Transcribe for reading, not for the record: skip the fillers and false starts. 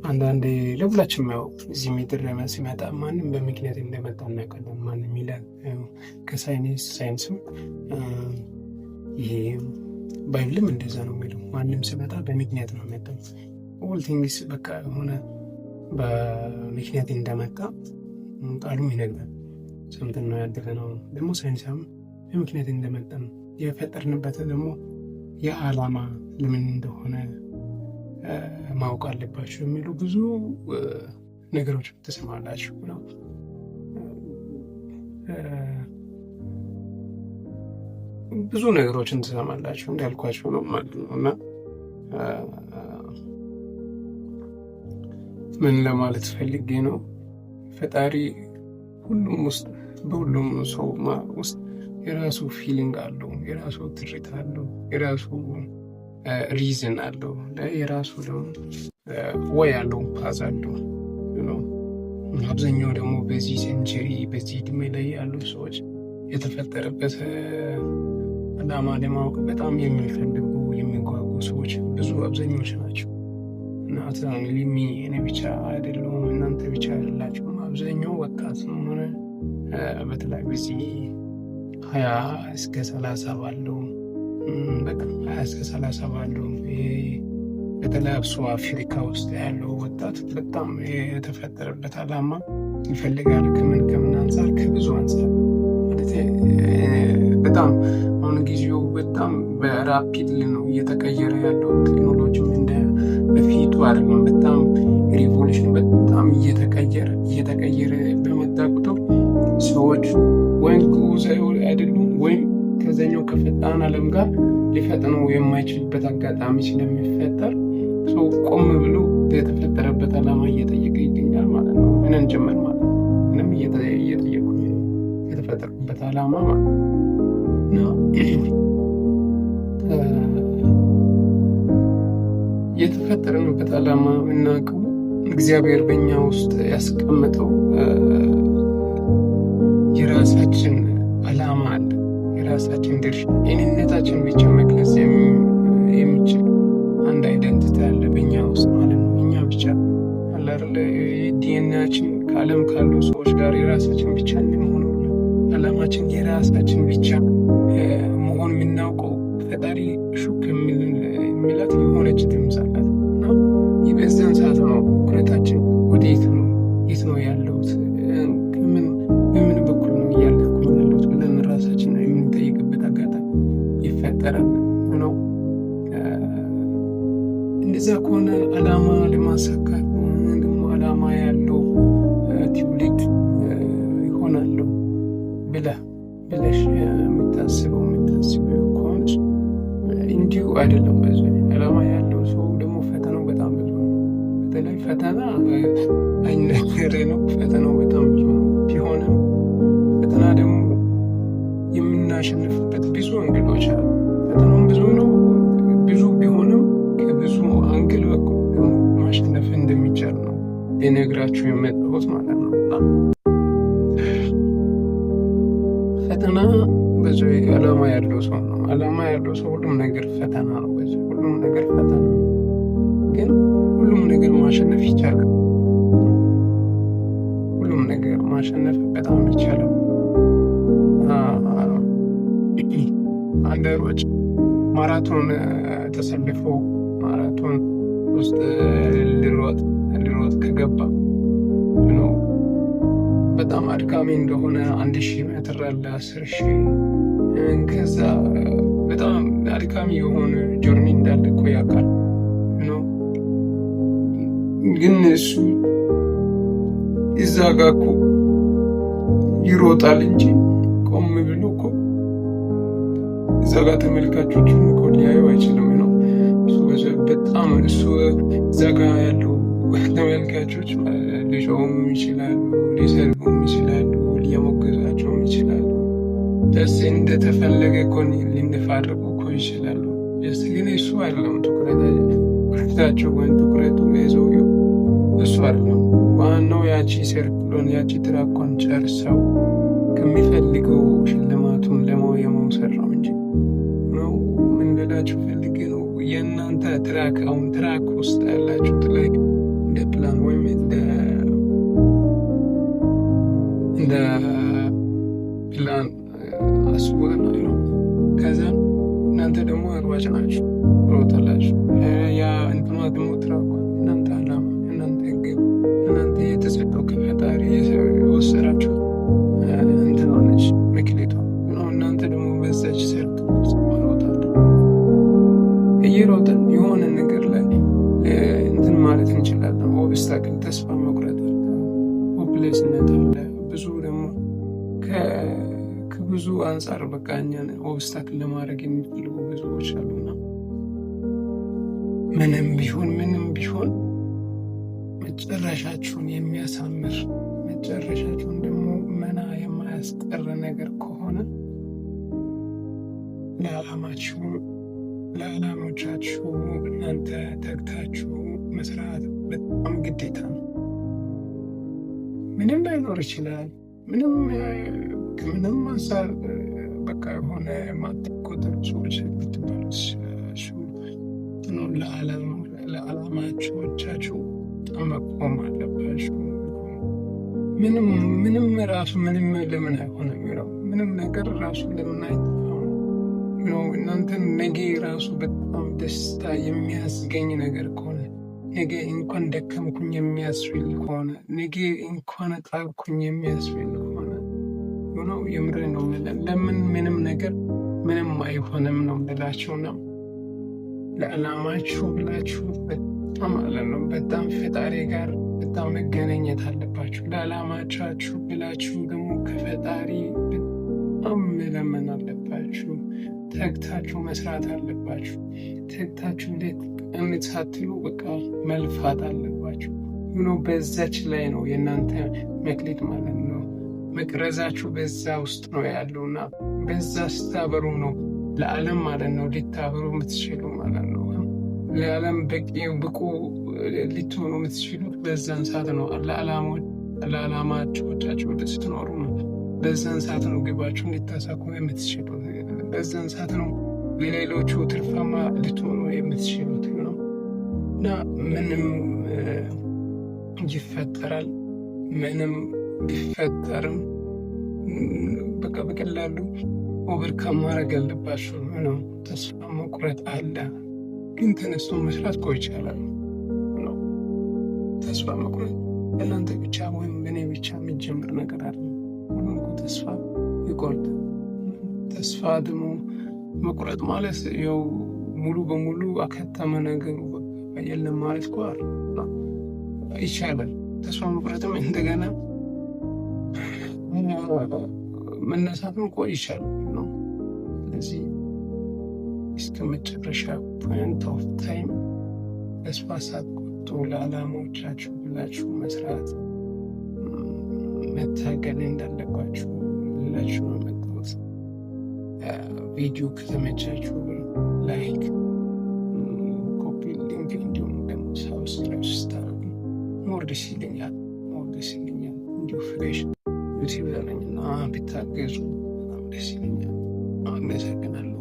አንዳንዴ ለሁላችንም ያው እዚህ ምድር ላይ ሲመጣ ማንም በምክንያት እንደመጣ እናውቃለን። ማንም ይላል ከሳይንስ ሳይንስም ይሄ Bible ም እንደዛ ነው የሚለው። ማንም ሲመጣ በምክንያት ነው የመጣው። All things በቃ የሆነ በምክንያት እንደመጣ ቃሉም ይነግራል። ሰምተን ነው ያደገነው። ደግሞ ሳይንስም በምክንያት እንደመጣ ነው የፈጠርንበት ደግሞ የዓላማ ለምን እንደሆነ ማወቅ አለባቸው የሚሉ ብዙ ነገሮች ትሰማላችሁ ነው። ብዙ ነገሮችን ትሰማላችሁ እንዳልኳቸው ነው ማለት ነው። እና ምን ለማለት ፈልጌ ነው፣ ፈጣሪ ሁሉም ውስጥ በሁሉም ሰው ውስጥ የራሱ feeling አለው፣ የራሱ ትርኢት አለው፣ የራሱ reason አለው፣ የራሱ ደግሞ way አለው፣ path አለው። አብዛኛው ደግሞ በዚህ century በዚህ እድሜ ላይ ያሉ ሰዎች የተፈጠረበት ዓላማ ለማወቅ በጣም የሚፈልጉ የሚጓጉ ሰዎች ብዙ አብዛኞች ናቸው። እና ሊሚ እኔ ብቻ አይደለሁም፣ እናንተ ብቻ አይደላችሁም። አብዛኛው ወጣት ሆነ በተለይ በዚህ 20 እስከ 30 ባለው፣ በቃ 20 እስከ 30 ባለው፣ በተለይ አብሶ አፍሪካ ውስጥ ያለው ወጣት በጣም የተፈጠረበት ዓላማ ይፈልጋል። ከምን ከምን አንጻር? ከብዙ አንጻር ማለት በጣም አሁን ጊዜው በጣም በ rapid ነው እየተቀየረ ያለው። ቴክኖሎጂም እንደ በፊቱ አይደለም። በጣም revolution በጣም እየተቀየረ እየተቀየረ በመጣ ቁጥር ሰዎች ወይም ግዑዝ አይደሉም ወይም ከዛኛው ከፈጣን ዓለም ጋር ሊፈጥኑ የማይችልበት አጋጣሚ ስለሚፈጠር ሰው ቆም ብሎ የተፈጠረበት ዓላማ እየጠየቀ ይገኛል ማለት ነው። እኔን ጭምር ማለት ነው። እኔም እየጠየኩ ነው የተፈጠረበት ዓላማ ማለት ነው። የተፈጠረንበት ዓላማ የምናውቀው እግዚአብሔር በእኛ ውስጥ ያስቀመጠው የራሳችን ዓላማ አለ። የራሳችን ድርሻ የኔነታችን ብቻ መግለጽ የሚችል አንድ identity አለ በእኛ ውስጥ ማለት ነው። እኛ ብቻ አለ አይደለ ዲኤንኤያችን ከዓለም ካሉ ሰዎች ጋር የራሳችን ብቻ እንደመሆኑ ዓላማችን የራሳችን ብቻ መሆን የምናውቀው ፈጣሪ ሹክ የሚላት የሆነች ድምፅ አላት እና በዛን ሰዓት ነው ትኩረታችን ወዴት ነው፣ የት ነው ያለሁት፣ ከምን በምን በኩል ነው እያለፍኩኝ ያለሁት ብለን ራሳችን የምንጠይቅበት አጋጣሚ ይፈጠራል ነው። እንደዛ ከሆነ ዓላማ ለማሳካት ደግሞ ዓላማ ያለው ትውልድ ይሆናለሁ ብለህ ብለሽ የምታስበው የምታስበው ከሆነች እንዲሁ አይደለም። በዚ ዓላማ ያለው ሰው ደግሞ ፈተናው በጣም ብዙ ነው። በተለይ ፈተና አይነገሬ ነው። ፈተናው በጣም ብዙ ነው። ቢሆንም ፈተና ደግሞ የምናሸንፍበት ብዙ angle ኦች አሉ። ፈተናውም ብዙ ነው። ብዙ ቢሆንም ከብዙ angle በኩል ደግሞ ማሸነፍ እንደሚቻል ነው ልነግራችሁ የመጣሁት ማለት ነው። እና ፈተና ብዙ ዓላማ ያለው ሰው ነው። ዓላማ ያለው ሰው ሁሉም ነገር ፈተና ነው። ሁሉም ነገር ፈተና ነው፣ ግን ሁሉም ነገር ማሸነፍ ይቻላል። ሁሉም ነገር ማሸነፍ በጣም ይቻላል። አንድ ሯጭ ማራቶን ተሰልፎ ማራቶን ውስጥ ሊሮጥ ከገባ ነው በጣም አድካሚ እንደሆነ 1000 ሜትር አለ፣ 10,000፣ ከዛ በጣም አድካሚ የሆነ journey እንዳለ እኮ ያውቃል ነው። ግን እሱ እዛ ጋ እኮ ይሮጣል እንጂ ቆም ብሎ እኮ እዛ ጋ ተመልካቾቹን እኮ ሊያዩ አይችልም ነው። እሱ በጣም እሱ እዛ ጋ ያለው ተመልካቾች ሊጮሁም ይችላሉ፣ ሊሰድቡም ይችላሉ፣ ሊያሞግዟቸውም ይችላሉ። ደስ እንደተፈለገ እኮ ሊነፋረቁ እኮ ይችላሉ። ደስ ግን እሱ አይደለም ትኩረታቸው ወይም ትኩረቱ የሰውየው እሱ አይደለም። ዋናው ያቺ circle ኡን ያቺ track ኳን ጨርሰው ከሚፈልገው ሽልማቱን የመውሰድ ነው እንጂ ነው። ምን ልላችሁ ፈልጌ ነው፣ የእናንተ track አሁን track ውስጥ ያላችሁት like እንደ ደግሞ track ኳ እናንተ አላማ፣ እናንተ ግብ፣ እናንተ የተሰጠው ከፈጣሪ የወሰዳችሁ እንትን ሆነች መክሊቷ። እናንተ ደግሞ በዛች circle ውስጥ መሮጥ አለ። እየሮጥን የሆነ ነገር ላይ እንትን ማለት እንችላለን። Obstacle፣ ተስፋ መቁረጥ አለ፣ hopeless ነት አለ። ብዙ ደግሞ ከብዙ አንጻር በቃ እኛን obstacle ለማድረግ የሚፈልጉ ብዙዎች አሉና ምንም ቢሆን ምንም ቢሆን መጨረሻችሁን የሚያሳምር፣ መጨረሻችሁን ደግሞ መና የማያስቀር ነገር ከሆነ ለዓላማችሁ፣ ለዓላሞቻችሁ እናንተ ተግታችሁ መስራት በጣም ግዴታ ነው። ምንም ላይኖር ይችላል። ምንም ከምንም አንጻር በቃ የሆነ የማትቆጠሩ ሰዎች ልትባሉ ለዓላማዎቻችሁ በጣም መቆም አለባችሁ። ምንም ምንም ራሱ ምንም ለምን አይሆንም ነው፣ ምንም ነገር ራሱ ለምን አይጠፋም ነው። እናንተን ነገ ራሱ በጣም ደስታ የሚያስገኝ ነገር ከሆነ፣ ነገ እንኳን ደከምኩኝ የሚያስብል ከሆነ፣ ነገ እንኳን ጣርኩኝ የሚያስብል ከሆነ ነው፣ የምሬ ነው። ለምን ምንም ነገር ምንም አይሆንም ነው ልላችሁ ነው። ለዓላማችሁ ብላችሁ በጣም ማለት ነው በጣም ፈጣሪ ጋር በጣም መገናኘት አለባችሁ። ለዓላማቻችሁ ብላችሁ ደግሞ ከፈጣሪ በጣም መለመን አለባችሁ። ተግታችሁ መስራት አለባችሁ። ተግታችሁ ሌት ቀን ሳትሉ በቃ መልፋት አለባችሁ። በዛች ላይ ነው የእናንተ መክሊት ማለት ነው። መቅረዛችሁ በዛ ውስጥ ነው ያለው እና በዛ ስታበሩ ነው ለዓለም ማለት ነው ልታበሩ የምትችሉ ማለት ነው። ለዓለም በቂ ብቁ ልትሆኑ የምትችሉት በዛን ሰዓት ነው። ለዓላማችሁ ስትኖሩ ነው። በዛን ሰዓት ነው ግባችሁን ልታሳኩ የምትችሉት። በዛን ሰዓት ነው ለሌሎቹ ትርፋማ ልትሆኑ የምትችሉት ነው። እና ምንም ይፈጠራል፣ ምንም ቢፈጠርም በቃ በቀላሉ overcome ማድረግ አለባችሁ ነው። ተስፋ መቁረጥ አለ፣ ግን ተነስቶ መስራት እኮ ይቻላል ነው። ተስፋ መቁረጥ በእናንተ ብቻ ወይም በእኔ ብቻ የሚጀምር ነገር አለ። ሁሉም እኮ ተስፋ ይቆርጣል። ተስፋ ደግሞ መቁረጥ ማለት ያው ሙሉ በሙሉ አከተመ ነገሩ የለም ማለት እኮ ይቻላል። ተስፋ መቁረጥም እንደገና መነሳትም እኮ ይቻላል ነው። ስለዚህ እስከ መጨረሻ point of time ተስፋ ሳትቆርጡ ለዓላማዎቻችሁ ብላችሁ መስራት፣ መታገል እንዳለባችሁ ልላችሁ ነው የመጣሁት። ቪዲዮ ከተመቻችሁ like፣ copy link እንዲሁም ደግሞ subscribe ስታደርጉ more ደስ ይለኛል፣ more ደስ ይለኛል። እንዲሁ fresh YouTuber ነኝ እና ቢታገዙ በጣም ደስ ይለኛል። አመሰግናለሁ።